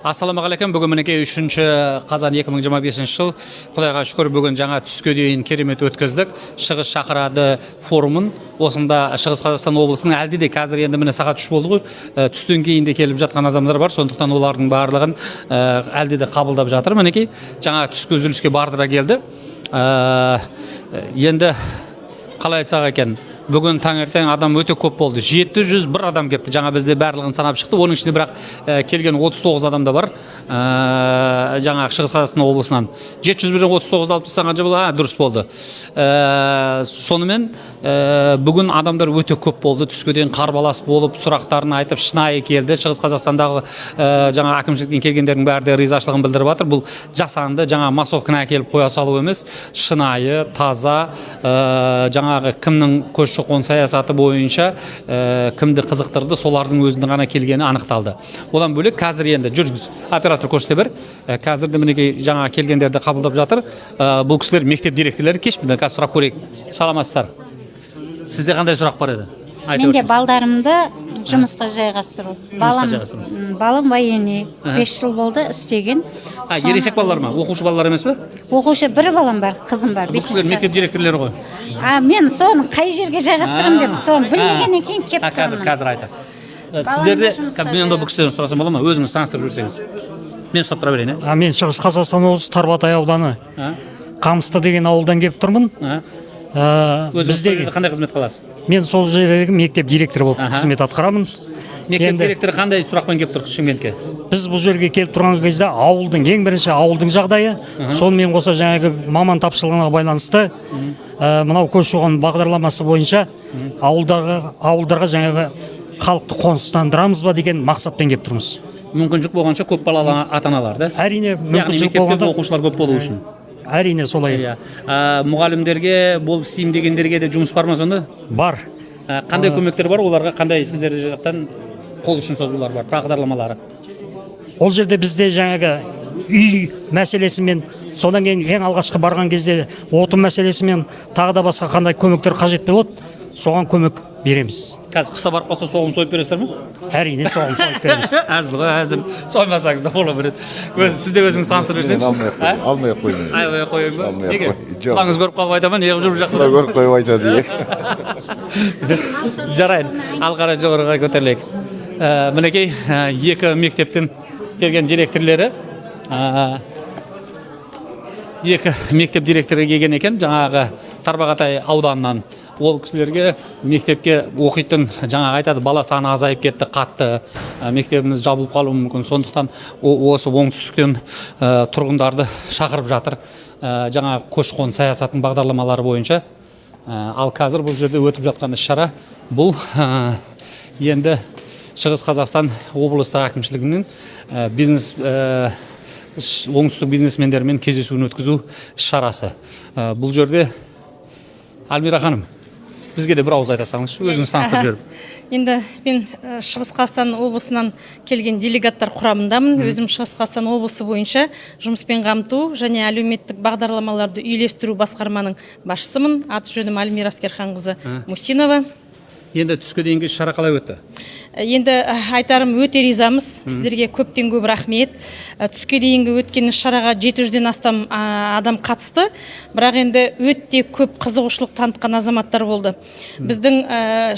Ассалаумағалейкум. Бүгін, мінекей, 3 қазан 2025 жыл. Құдайға шүкір, бүгін жаңа түске дейін керемет өткіздік «Шығыс шақырады» форумын. Осында Шығыс Қазақстан облысының әлде де қазір енді, міне, сағат 3 болды ғой, түстен кейін де келіп жатқан адамдар бар. Сондықтан олардың барлығын әлде де қабылдап жатыр. Мінекей, жаңа түскі үзіліске бардыра келді. Енді қалай айтсақ екен, бүгін таңертең адам өте көп болды, 701 адам келіпті. Жаңа бізде барлығын санап шықты. Оның ішінде бірақ келген 39 адам да бар. Жаңағы Шығыс Қазақстан облысынан 701-ден 39 алып тастаған қанша болды? А, дұрыс болды. Сонымен бүгін адамдар өте көп болды. Түске дейін қарбалас болып, сұрақтарын айтып, шынайы келді. Шығыс Қазақстандағы жаңа әкімшіліктен келгендердің бәрі де ризашылығын білдіріп жатыр. Бұл жасанды, жаңа массовканы әкеліп қоя салу емес, шынайы, таза, жаңағы кімнің көші қон саясаты бойынша кімді қызықтырды, солардың өзінің ғана келгені анықталды. Одан бөлек, қазір енді жүріңіз, оператор, көрсете бер. Қазір де, мінекей, жаңа келгендерді қабылдап жатыр. Бұл кісілер мектеп директорлары. Кеш, міне, қазір сұрап көрейік. Саламатсыздар! Сізде қандай сұрақ бар еді? Айта Менде берсеңіз. Балдарымды жұмысқа жайғастыру. Балам Жайғастыру. Балам военный, 5 жыл болды істеген. А, ересек балалар ма, оқушы балалар емес пе? Оқушы бір балам бар, қызым бар. Бұл кісілер Бесінші мектеп класс. директорлері ғой. А мен соны қай жерге жайғастырамын деп, соны білмегеннен кейін келіп А, қазір тұрмын. Қазір айтасыз. Сіздерде Жұмысқа мен онда бұл кісілерден сұрасам бола ма? Өзіңіз таныстырып жіберсеңіз, мен ұстап тұра берейін, иә. А, мен Шығыс Қазақстан облысы, Тарбағатай ауданы, Қамысты деген ауылдан келіп тұрмын. Өзіңіз Бізде сол жерде қандай қызмет қыласыз? Мен сол жердегі мектеп директоры болып қызмет атқарамын. Мектеп Енді директоры қандай сұрақпен келіп тұр Шымкентке? Біз бұл жерге келіп тұрған кезде ауылдың, ең бірінші ауылдың жағдайы, сонымен қоса жаңағы маман тапшылығына байланысты мынау көші қон бағдарламасы бойынша ауылдағы ауылдарға жаңағы халықты қоныстандырамыз ба деген мақсатпен келіп тұрмыз. Мүмкіншілік болғанша көп балалы ата аналар да? Әрине, Яғни мүмкіншілік мектепте болғанда. оқушылар көп болу үшін. Әрине, солай. Иә. Мұғалімдерге болып істеймін дегендерге де жұмыс бар ма сонда? Бар. Қандай көмектер бар оларға, қандай сіздер жақтан қол ұшын созулар бар, бағдарламалары? Ол жерде бізде жаңағы үй мәселесімен, содан кейін ең алғашқы барған кезде отын мәселесімен, тағы да басқа қандай көмектер қажет болады, соған көмек береміз. Қазір қыста барып қалса, соғым сойып бересіздер ме? Әрине, соғым сойып береміз. Әзіл ғой, әзіл. Соймасаңыз да бола береді. Өзі, сіз де өзіңіз таныстырып Мен берсеңізші. алмай ақ қояйын. Алмай ақ қойын. Алмай ақ қояйын ба? Алмай ақ Неге? қой. Жоқ. Құлағыңыз көріп қалып айта ма, неғып жүр бұл жақта? Құлақ көріп қойып айтады, иә. Жарайды, ал қарай жоғарыға көтерілейік. Мінекей, екі мектептен келген директорлері, екі мектеп директоры келген екен жаңағы Тарбағатай ауданынан. Ол кісілерге мектепке оқитын, жаңағы айтады, бала саны азайып кетті қатты, мектебіміз жабылып қалуы мүмкін. Сондықтан осы оңтүстіктен тұрғындарды шақырып жатыр, жаңағы көші қон саясатының бағдарламалары бойынша. Ал қазір бұл жерде өтіп жатқан іс шара бұл енді Шығыс Қазақстан облыстық әкімшілігінің бизнес оңтүстік бизнесмендерімен кездесуін өткізу іс шарасы. Бұл жерде Альмира ханым, бізге де бір ауыз айта салыңызшы, өзіңіз таныстырып жіберіп. Енді мен Шығыс Қазақстан облысынан келген делегаттар құрамындамын. Өзім Шығыс Қазақстан облысы бойынша жұмыспен қамту және әлеуметтік бағдарламаларды үйлестіру басқарманың басшысымын. Аты жөнім Альмира Аскерханқызы Мусинова. Енді түске дейінгі іс шара қалай өтті? Енді айтарым, өте ризамыз сіздерге, көптен көп рахмет. Түске дейінгі өткен іс шараға 700-ден астам адам қатысты, бірақ енді өте көп қызығушылық танытқан азаматтар болды. Біздің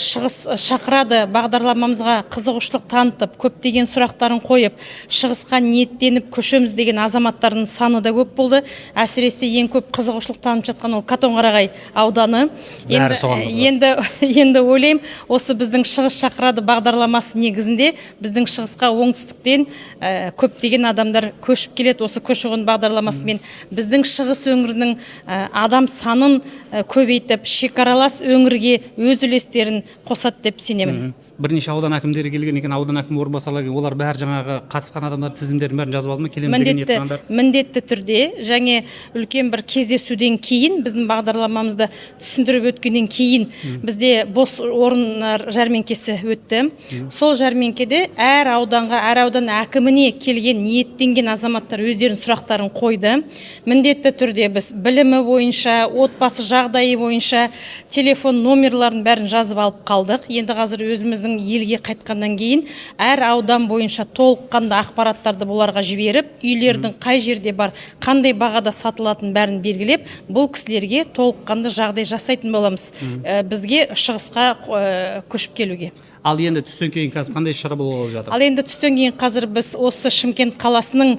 «Шығыс шақырады» бағдарламамызға қызығушылық танытып, көптеген сұрақтарын қойып, шығысқа ниеттеніп көшеміз деген азаматтардың саны да көп болды. Әсіресе ең көп қызығушылық танытып жатқан ол Катонқарағай ауданы. Бәрі Енді, соған қызығады. Енді ойлаймын, осы біздің «Шығыс шақырады» бағдарламасы негізінде біздің шығысқа оңтүстіктен көптеген адамдар көшіп келеді. Осы көші қон бағдарламасымен біздің шығыс өңірінің адам санын көбейтіп, шекаралас өңірге өз үлестерін қосады деп сенемін. Бірнеше аудан әкімдері келген екен, аудан әкімі орынбасарлары келген. Олар бәрі жаңағы қатысқан адамдар тізімдерін бәрін жазып алды ма, келеміз деген ниет Міндетті, қылғандар? міндетті түрде. Және үлкен бір кездесуден кейін, біздің бағдарламамызды түсіндіріп өткеннен кейін, бізде бос орындар жәрмеңкесі өтті. Сол жәрмеңкеде әр ауданға, әр аудан әкіміне келген ниеттенген азаматтар өздерінің сұрақтарын қойды. Міндетті түрде біз білімі бойынша, отбасы жағдайы бойынша телефон номерларын бәрін жазып алып қалдық. Енді қазір өзіміздің Өзіміздің елге қайтқаннан кейін әр аудан бойынша толыққанды ақпараттарды бұларға жіберіп, үйлердің қай жерде бар, қандай бағада сатылатынын бәрін белгілеп, бұл кісілерге толыққанды жағдай жасайтын боламыз. Бізге шығысқа көшіп келуге. Ал енді түстен кейін қазір қандай іс шара болып жатыр? Ал енді түстен кейін қазір біз осы Шымкент қаласының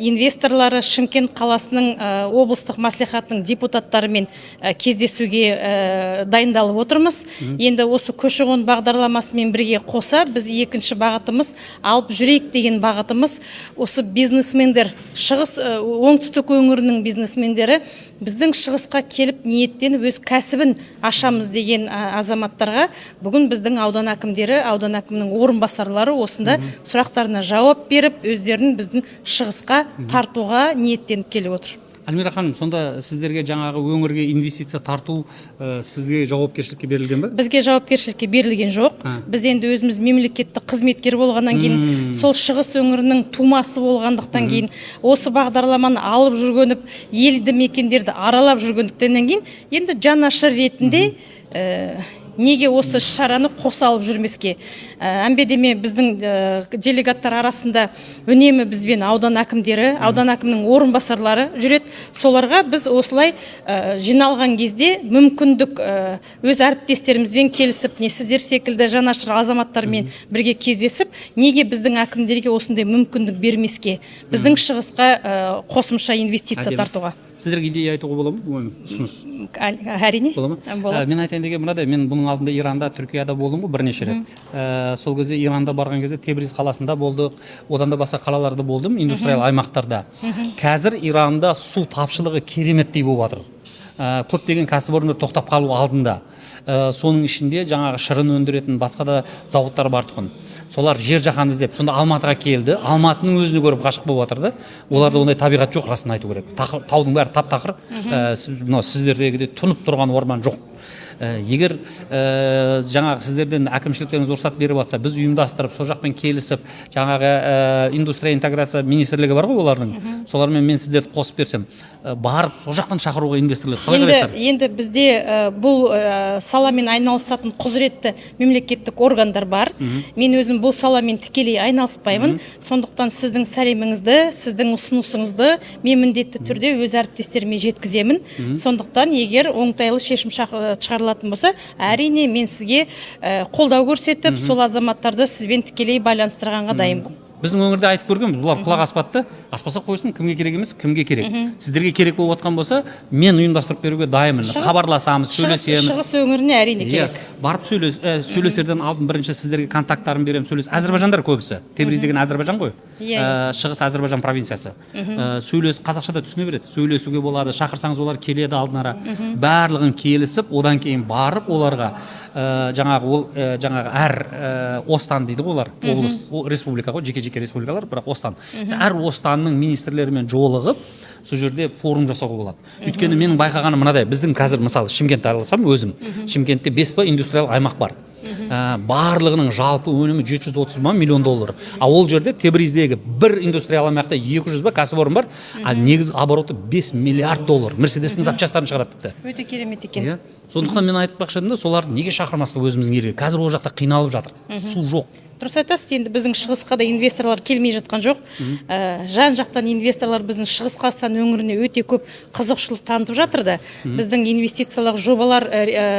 инвесторлары, Шымкент қаласының облыстық мәслихатының депутаттарымен кездесуге дайындалып отырмыз. Енді осы көші-қон бағдарламасымен бірге қоса біз екінші бағытымыз, алып жүрейік деген бағытымыз, осы бизнесмендер, шығыс, оңтүстік өңірінің бизнесмендері біздің шығысқа келіп ниеттеніп өз кәсібін ашамыз деген азаматтарға бүгін біздің аудан әкімдері, аудан әкімінің орынбасарлары осында сұрақтарына жауап беріп, өздерін біздің шығысқа тартуға ниеттеніп келіп отыр. Альмира ханым, сонда сіздерге жаңағы өңірге инвестиция тарту сізге жауапкершілікке берілген бе? Бізге жауапкершілікке берілген жоқ. Біз енді өзіміз мемлекеттік қызметкер болғаннан кейін, сол шығыс өңірінің тумасы болғандықтан кейін, осы бағдарламаны алып жүргеніп, елді мекендерді аралап жүргендіктеннен кейін, енді жанашыр ретінде неге осы іс шараны қоса алып жүрмеске? Әмбе біздің делегаттар арасында үнемі бізбен аудан әкімдері, аудан әкімінің орынбасарлары жүреді. Соларға біз осылай жиналған кезде мүмкіндік өз әріптестерімізбен келісіп, не сіздер секілді жанашыр азаматтармен бірге кездесіп, неге біздің әкімдерге осындай мүмкіндік бермеске, біздің шығысқа қосымша инвестиция Әдемі. тартуға? Сіздерге идея айтуға бола ма, ой, ұсыныс? Әрине. Бола ма? Болады. Мен айтайын деген мынадай: мен бұның алдында Иранда, Түркияда болдым ғой бірнеше рет. Сол кезде Иранда барған кезде Тебриз қаласында болдық, одан да басқа қалаларда болдым, индустриал аймақтарда. Қазір Иранда су тапшылығы кереметтей болып жатыр. Көптеген кәсіпорындар тоқтап қалу алдында. Соның ішінде жаңағы шырын өндіретін басқа да зауыттар бар тұғын. Солар жер жаһанды іздеп сонда Алматыға келді. Алматының өзіне көріп ғашық болып жатыр да. Оларда ондай табиғат жоқ, расын айту керек. Таудың бәрі тап тақыр. Мынау сіздердегідей тұнып тұрған орман жоқ. Егер жаңағы сіздерден әкімшіліктеріңіз рұқсат беріп жатса, біз ұйымдастырып, сол жақпен келісіп, жаңағы индустрия интеграция министрлігі бар ғой олардың, солармен мен сіздерді қосып берсем, барып сол жақтан шақыруға инвесторлар, қалай Енді, қарайсыздар? енді бізде бұл саламен айналысатын құзыретті мемлекеттік органдар бар. Мен өзім бұл саламен тікелей айналыспаймын. Сондықтан сіздің сәлеміңізді, сіздің ұсынысыңызды мен міндетті түрде өз әріптестеріме жеткіземін. Сондықтан егер оңтайлы шешім шығарылатын болса, әрине, мен сізге қолдау көрсетіп, сол азаматтарды сізбен тікелей байланыстырғанға дайынмын. Біздің өңірде айтып көргенбіз, бұлар құлақ аспады да. Аспаса қойсын, кімге керек емес, кімге керек. Сіздерге керек болып жатқан болса, мен ұйымдастырып беруге дайынмын. Хабарласамыз, сөйлесеміз. Шығыс өңіріне, әрине, Иә, керек. Барып сөйлес, сөйлесерден алдын бірінші сіздерге контакттарын беремін, сөйлес. Әзірбайжандар көбісі. Тебриз деген Әзірбайжан ғой. Иә. Шығыс Әзірбайжан провинциясы. Сөйлес, қазақша да түсіне береді. Сөйлесуге болады, шақырсаңыз, олар келеді алдын ара. Барлығын келісіп, одан кейін барып оларға жаңағы ол жаңағы әр остан дейді ғой олар, облыс, республика ғой, жеке жеке республикалар, бірақ остан. Әр останның министрлерімен жолығып, сол жерде форум жасауға болады. Өйткені менің байқағаным мынадай: біздің қазір, мысалы, Шымкентті алсам өзім, Шымкентте бес па индустриал аймақ бар. Барлығының жалпы өнімі 730 ма миллион доллар. А ол жерде, Тебриздегі бір индустриал аймақта 200 ба кәсіпорын бар, а негізгі обороты 5 миллиард доллар. Мерседестің запчастарын шығарады тіпті. Өте керемет екен. Иә. Сондықтан мен айтпақшы едім да, соларды неге шақырмасқа өзіміздің елге? Қазір ол жақта қиналып жатыр. Су жоқ. Дұрыс айтасыз. Енді біздің шығысқа да инвесторлар келмей жатқан жоқ. Жан жақтан инвесторлар біздің Шығыс Қазақстан өңіріне өте көп қызығушылық танытып жатыр да. Біздің инвестициялық жобалар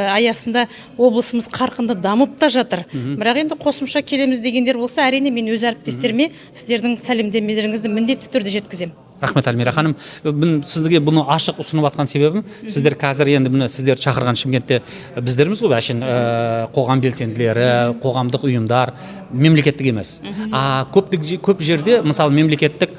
аясында облысымыз қарқынды дамып та жатыр. Бірақ енді қосымша келеміз дегендер болса, әрине, мен өз әріптестеріме сіздердің сәлемдемелеріңізді міндетті түрде жеткіземін. Рахмет, Альмира ханым. Мен сізге бұны ашық ұсынып жатқан себебім, сіздер қазір енді, міне, сіздерді шақырған Шымкентте біздерміз ғой әшейін, қоғам белсенділері, қоғамдық ұйымдар, мемлекеттік емес. А көп жерде, мысалы, мемлекеттік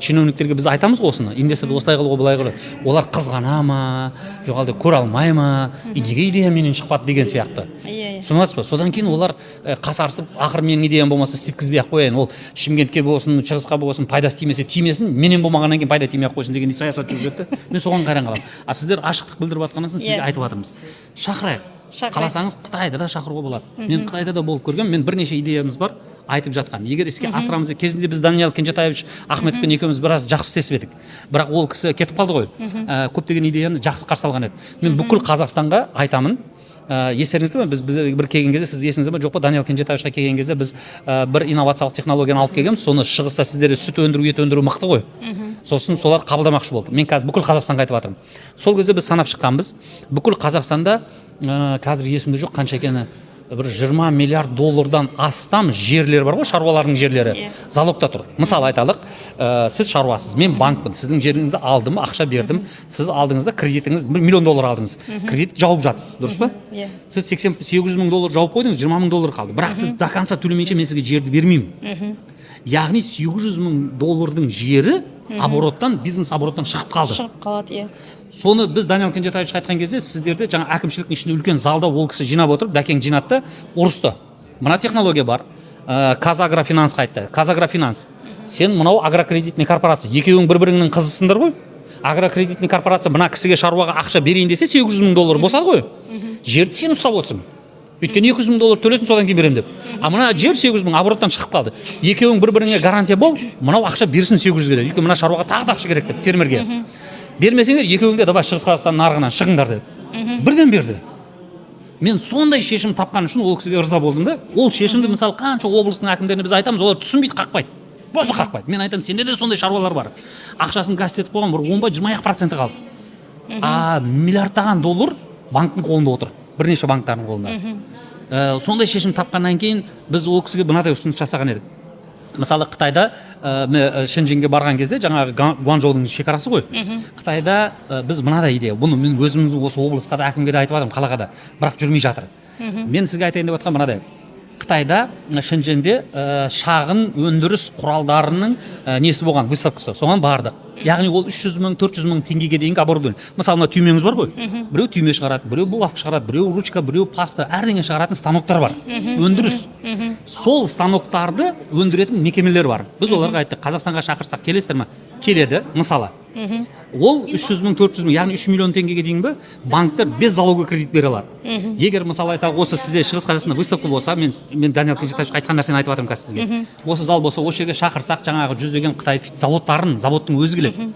чиновниктерге біз айтамыз ғой осыны: инвесторды осылай қыл ғой, былай қыл. Олар қызғана ма, жоқ әлде көре алмай ма, и неге идея менен шықпады деген сияқты. Иә, иә. Түсініп жатсыз ба? Содан кейін олар қасарысып, ақыры менің идеям болмаса, істеткізбей ақ қояйын, ол Шымкентке болсын, шығысқа болсын, пайдасы тимесе тимесін, менен болмағаннан кейін пайда тимей ақ қойсын деген саясат жүргізеді да. Мен соған қайран қаламын. А сіздер ашықтық білдіріп жатқаннан соң сізге айтып жатырмыз: шақырайық. Шақырайық. Қаласаңыз, Қытайды да шақыруға болады. Мен Қытайда да болып көргенмін. Мен бірнеше идеямыз бар айтып жатқан, егер іске асырамыз деп. Кезінде біз Даниял Кенжетаевич Ахметовпен екеуміз біраз жақсы істесіп едік, бірақ ол кісі кетіп қалды ғой. Көптеген идеяны жақсы қарсы алған еді. Мен бүкіл Қазақстанға айтамын. Естеріңізде ме, біз бір келген кезде, сіз есіңізде ме, жоқ па, Даниал Кенжетаевичқа келген кезде біз бір инновациялық технологияны алып келгенбіз. Соны шығыста сіздерде сүт өндіру, ет өндіру мықты ғой, сосын солар қабылдамақшы болды. Мен қазір бүкіл Қазақстанға айтып жатырмын. Сол кезде біз санап шыққанбыз, бүкіл Қазақстанда қазір есімде жоқ қанша екені, бір 20 миллиард доллардан астам жерлер бар ғой, шаруалардың жерлері залогта тұр. Мысалы айталық, сіз шаруасыз, мен банкпын, сіздің жеріңізді алдым, ақша бердім. Сіз алдыңыз да, кредитіңіз 1 миллион доллар алдыңыз, кредит жауып жатсыз, дұрыс па? Иә. Сіз 88 800 мың доллар жауып қойдыңыз, 20 мың доллар қалды. Бірақ сіз до конца төлемейінше мен сізге жерді бермеймін. Яғни 800 мың доллардың жері обороттан, бизнес обороттан шығып қалды. Шығып қалады, иә. Соны біз Даниал Кенжетаевичқа айтқан кезде, сіздерде жаңа әкімшіліктің ішінде үлкен залда ол кісі жинап отырып, дәкең жинады да ұрысты: мына технология бар. КазАгроФинансқа айтты: КазАгроФинанс, сен мынау агрокредитный корпорация, екеуің бір біріңнің қызысыңдар ғой. Агрокредитный корпорация мына кісіге, шаруаға ақша берейін десе, 800 мың доллар босады ғой, жерді сен ұстап отырсың, өйткені 200 мың доллар төлесін, содан кейін беремін деп. А мына жер 800 мың обороттан шығып қалды. Екеуің бір біріңе гарантия бол, мынау ақша берсін 800-ге деп, өйткені мына шаруаға тағы да ақша керек деп, фермерге. Бермесеңдер, екеуің де давай Шығыс Қазақстан нарығынан шығыңдар деді. Бірден берді. Мен сондай шешім тапқан үшін ол кісіге ырза болдым да. Ол шешімді, мысалы, қанша облыстың әкімдеріне біз айтамыз, олар түсінбейді, қақпайды, просто қақпайды. Мен айтамын: сенде де сондай шаруалар бар, ақшасын газ етіп қойған, бір 10 ба, 20 ақ проценті қалды, а миллиардтаған доллар банктің қолында отыр, бірнеше банктардың қолында. Сондай шешім тапқаннан кейін біз ол кісіге мынадай ұсыныс жасаған едік. Мысалы, Қытайда, Шэньчжэньге барған кезде, жаңағы Гуанчжоудың шекарасы ғой, Қытайда, біз мынадай идея, бұны мен өзіміз осы облысқа да, әкімге де айтып жатырмын, қалаға да, бірақ жүрмей жатыр. Мен сізге айтайын деп жатқан мынадай: Қытайда, Шэньчжэньде шағын өндіріс құралдарының несі болған, выставкасы, соған бардық. Яғни ол 300 мың, 400 мың теңгеге дейінгі оборудование. Мысалы, мына түймеңіз бар ғой, біреу түйме шығарады, біреу булавка шығарады, біреу ручка, біреу паста, әрдеңе шығаратын станоктар бар, өндіріс. Сол станоктарды өндіретін мекемелер бар. Біз оларға айттық: Қазақстанға шақырсақ, келесіздер ме? Келеді. Мысалы, ол 300 мың, 400 мың, яғни 3 миллион теңгеге дейін бе, банктер без залога кредит бере алады. Егер, мысалы айталық, осы сізде Шығыс Қазақстанда выставка болса, мен Даниал Кенжетаевич айтқан нәрсені айтып жатырмын қазір сізге, осы зал болса, осы жерге шақырсақ, жаңағы жүздеген қытай заводтарын, заводтың өзі келеді,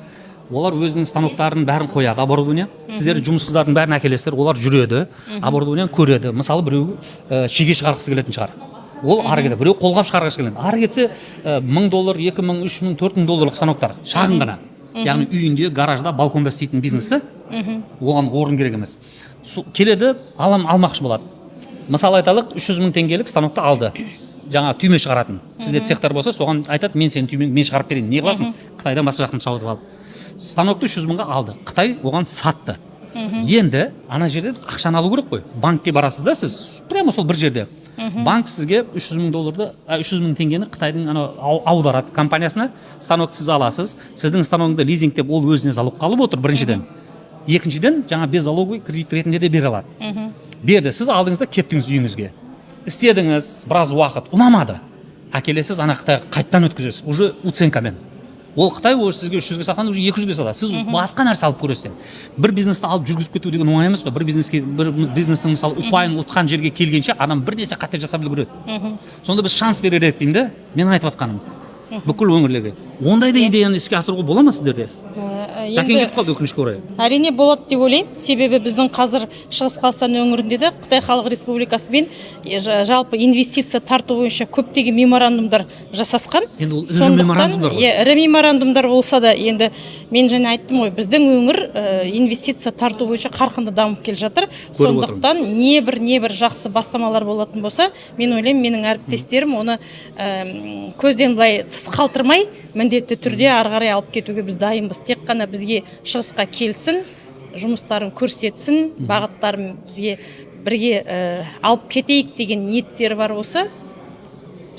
олар өзінің станоктарын бәрін қояды, оборудование. Сіздер жұмыссыздардың бәрін әкелесіздер, олар жүреді, оборудованиені көреді. Мысалы, біреу шеге шығарғысы келетін шығар, ол ары кетеді, біреу қолғап шығарғысы келеді, ары кетсе, 1000 доллар, 2000, 3000, 4000 долларлық станоктар шағын ғана, яғни үйінде, гаражда, балконда істейтін бизнес та, оған орын керек емес. Келеді, алам, алмақшы болады. Мысалы айталық, 300 мың теңгелік станокты алды, жаңа түйме шығаратын. Сізде цехтар болса, соған айтады: мен сенің түймеңді мен шығарып берейін, не қыласың, Қытайдан, басқа жақтан сатып алып. Станокты 300 мыңға алды, Қытай оған сатты. Енді ана жерде ақшаны алу керек қой. Банкке барасыз да, сіз прямо сол бір жерде банк сізге 300 мың долларды, 300 мың теңгені Қытайдың анау аударады компаниясына. Станокты сіз аласыз, сіздің станогыңды лизингтеп, ол өзіне залогқа алып отыр біріншіден, екіншіден, жаңа беззалоговый кредит ретінде де бере алады. Берді, сіз алдыңыз да кеттіңіз үйіңізге, істедіңіз біраз уақыт, ұнамады, әкелесіз ана Қытайға, қайтадан өткізесіз уже уценкамен. Ол Қытай уже сізге 300-ге сатқан, уже 200-ге сатады. Сіз басқа нәрсе алып көресіздер. Бір бизнесті алып жүргізіп кету деген оңай емес қой. Бір бизнеске, бір бизнестің, мысалы, ұпайын ұтқан жерге келгенше адам бірнеше қате жасап үлгереді. Сонда біз шанс берер едік деймін да. Мен айтып жатқаным, бүкіл өңірлерге ондай да идеяны іске асыруға бола ма сіздерде? Дәкең Енді кетіп қалды, өкінішке орай. Әрине, болады деп ойлаймын. Себебі біздің қазір Шығыс Қазақстан өңірінде де Қытай Халық Республикасымен жалпы инвестиция тарту бойынша көптеген меморандумдар жасасқан. Енді ол ірі Сондықтан, меморандумдар ғой. Иә, ірі меморандумдар болса да, енді мен жаңа айттым ғой, біздің өңір инвестиция тарту бойынша қарқынды дамып келе жатыр. Көріп отырмын. Сондықтан не бір жақсы бастамалар болатын болса, мен ойлаймын, менің әріптестерім оны көзден былай тыс қалдырмай, міндетті түрде ары қарай алып кетуге біз дайынбыз. Тек қана бізге шығысқа келсін, жұмыстарын көрсетсін, бағыттарын бізге бірге алып кетейік деген ниеттері бар болса,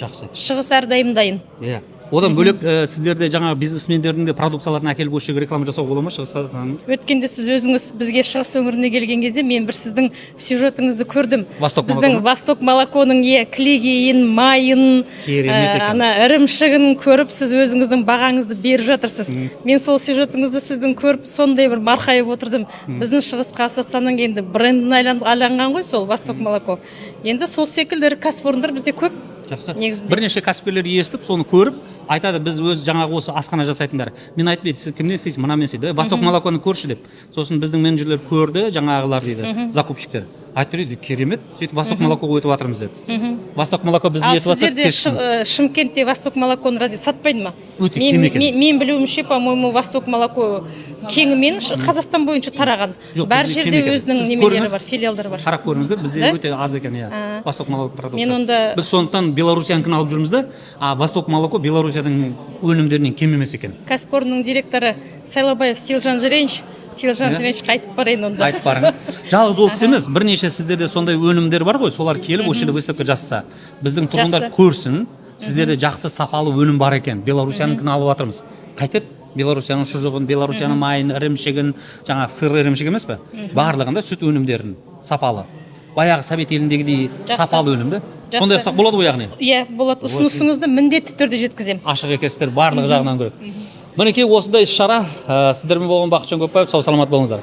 Жақсы. шығыс әрдайым дайын. Иә, одан бөлек, сіздерде жаңағы бизнесмендердің де продукцияларын әкеліп, осы жерге реклама жасауға бола ма Шығыс Қазақстанның? Өткенде сіз өзіңіз бізге Шығыс өңіріне келген кезде мен бір сіздің сюжетіңізді көрдім. Восток Біздің Молоко ма? Восток Молоконың, иә, кілегейін, майын, Керемет екен. ана ірімшігін көріп, сіз өзіңіздің бағаңызды беріп жатырсыз. Мен сол сюжетіңізді сіздің көріп, сондай бір марқайып отырдым. Біздің Шығыс Қазақстанның енді брендіне айланған ғой сол Восток Молоко. Енді сол секілді ірі кәсіпорындар бізде көп. Жақсы. Негізінде. Бірнеше кәсіпкерлер естіп, соны көріп айтады: біз өз жаңағы осы асхана жасайтындар. Мен айтып еді: сіз кімнен істейсіз? Мынамен істейді. «Ей, Восток Молоконы көрші», — деп. Сосын біздің менеджерлер көрді, жаңағылар дейді, закупщиктер. Айтып еді, керемет. Сөйтіп «Восток молоко» өтіп жатырмыз деді. «Восток молоко» бізді Ал етіп жатса. сіздерде Шымкентте «Восток молоко» ны разве сатпайды ма? Өте Мен, кем екен. мен білуімше, по моему, «Восток молоко» кеңімен Қазақстан бойынша тараған. Жоқ, Бар бізде кем жерде екен. өзінің Сіз немелері көріңіз. бар, филиалдары бар. Қарап көріңіздер, бізде Да? өте аз екен, иә, «Восток молоко» продукциясы. Мен онда- Біз сондықтан Белоруссиянікін алып жүрміз да, а «Восток молоко» Белоруссияның өнімдерінен кем емес екен. Кәсіпорынның директоры Сайлаубаев Сейілжан Жиренч, Сейілжан Иә. Жиренчке айтып барайын онда. Айтып барыңыз. Жалғыз ол кісі емес, бірнеше сіздерде сондай өнімдер бар ғой, солар келіп осы жерде выставка жасаса, біздің тұрғындар көрсін, сіздерде жақсы сапалы өнім бар екен. Белоруссиянікін алып жатырмыз, қайтеді Белоруссияның шұжығын, Белоруссияның майын, ірімшігін, жаңағы сыр, ірімшік емес пе, барлығында сүт өнімдерін сапалы, баяғы совет еліндегідей сапалы өнімді сондай қылсақ болады ғой, яғни. Иә, болады. Ұсынысыңызды міндетті түрде жеткіземін. Ашық екенсіздер, барлық жағынан көреді. Мінекей, осындай іс шара. Сіздермен болған Бақытжан Көпбаев. Сау саламат болыңыздар.